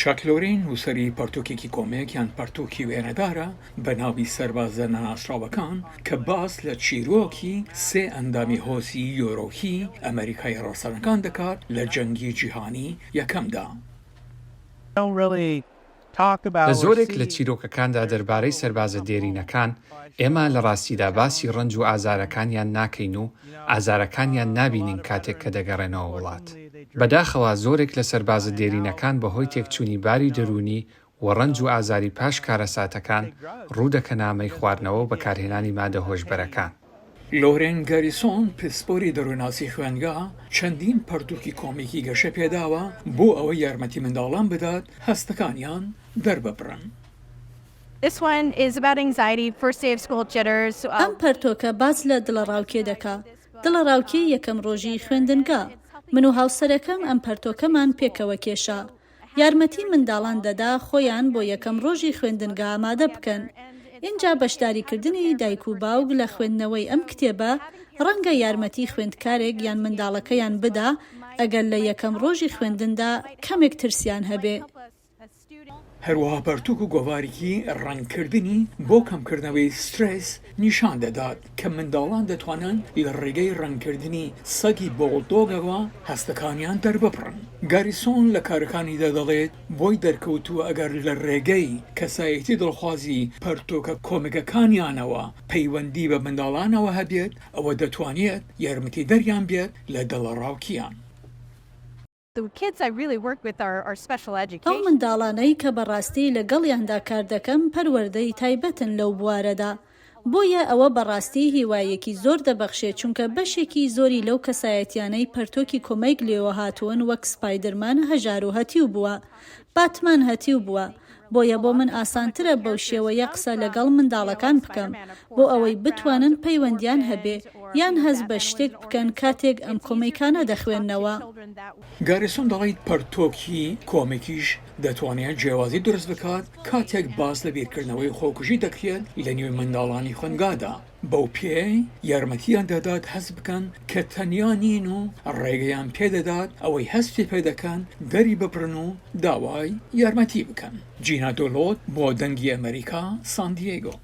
چاک لۆرین نووسەری پەرتووکێکی کۆمێک یان پەرتووکی وێنەدارە بە ناوی سەربازە نەناسراوەکان کە باس لە چیرۆکی سێ ئەندامی هۆزی یۆرۆکی ئەمەریکای ڕەسەنەکان دەکات لە جەنگی جیهانی یەکەمدا. لە زۆرێک لە چیرۆکەکاندا دەربارەی سەربازە دێرینەکان، ئێمە لە ڕاستیدا باسی ڕەنج و ئازارەکانیان ناکەین و ئازارەکانیان نابینین کاتێک کە دەگەڕێنەوە وڵات. بەداخەوە زۆرێک لە سەربازە دێرینەکان بەهۆی تێکچوونی باری دەروونی و ڕەنج و ئازاری پاش کارەساتەکان، ڕوو دەکەنە مەی خواردنەوە و بەکارهێنانی مادە هۆشبەرەکان. لۆرێن گاریسۆن، پسپۆری دەروونناسی خوێندگا، چەندین پەرتووکی کۆمیکی گەشە پێداوە بۆ ئەوەی یارمەتی منداڵان بدات هەستەکانیان دەرببڕن. ئەم پەرتۆکە باس لە دڵەڕاوکێ دەکا، دڵەڕاوکێی یەکەم ڕۆژی خوێندنگا. من و هاوسەرەکەم ئەم پەرتۆکەمان پێکەوە کێشا. یارمەتی منداڵان دەدا خۆیان بۆ یەکەم ڕۆژی خوێندنگا ئامادە بکەن. ئینجا بەشداریکردنی دایک و باوک لە خوێندنەوەی ئەم کتێبە ڕەنگە یارمەتی خوێندکارێک یان منداڵەکەیان بدا ئەگەر لە یەکەم ڕۆژی خوێندندا کەمێک ترسیان هەبێ. هەروەها پەرتوک و گۆڤارێکی ڕەنگکردنی بۆ کەمکردنەوەی سترێس نیشان دەدات کە منداڵان دەتوانن لە ڕێگەی ڕەنگکردنی سەگی بۆڵدۆگەوە هەستەکانیان دەرببڕن. گاریسۆن لە کارەکانیدا دەڵێت بۆی دەرکەوتووە ئەگەر لە ڕێگەی کەسایەتی دڵخوازی پەرتوکە کۆمیکەکانیانەوە پەیوەندی بە منداڵانەوە هەبێت ئەوە دەتوانێت یارمەتیدەریان بێت لە دڵەڕاوکیان. ئەو منداڵانەی کە بەڕاستی لەگەڵیاندا کار دەکەم پەروەردەی تایبەتن لەو بوارەدا، بۆیە ئەوە بەڕاستی هیوایەکی زۆر دەبەخشێ چونکە بەشێکی زۆری لەو کەسایەتیانەی پەرتۆکی کۆمەیک لێوە هاتوون وەک سپایدرمان هەژار و هەتیو بووە، باتمان هەتیو بووە، بۆیە بۆ من ئاسانترە بەو شێوەیە قسە لەگەڵ منداڵەکان بکەم بۆ ئەوەی بتوانن پەیوەندیان هەبێ یان هەست بە شتێک بکەن کاتێک ئەم کۆمیکانە دەخوێننەوە. گاریسۆن دەڵیت پەرتۆکی کۆمیکیش دەتوانێت جیاوازی دروست بکات کاتێک باس لە بیرکردنەوەی خۆکوژی دەکرێت لە نێو منداڵانی خوێندگادا، بەو پێیەی یارمەتیان دەدات هەست بکەن کە تەنیا نین و ڕێگەیان پێدەدات ئەوەی هەستی پێدەکەن دەریببڕن و داوای یارمەتی بکەن. جینا دۆلۆت بۆ دەنگی ئەمەریکا، سان دیێگۆ.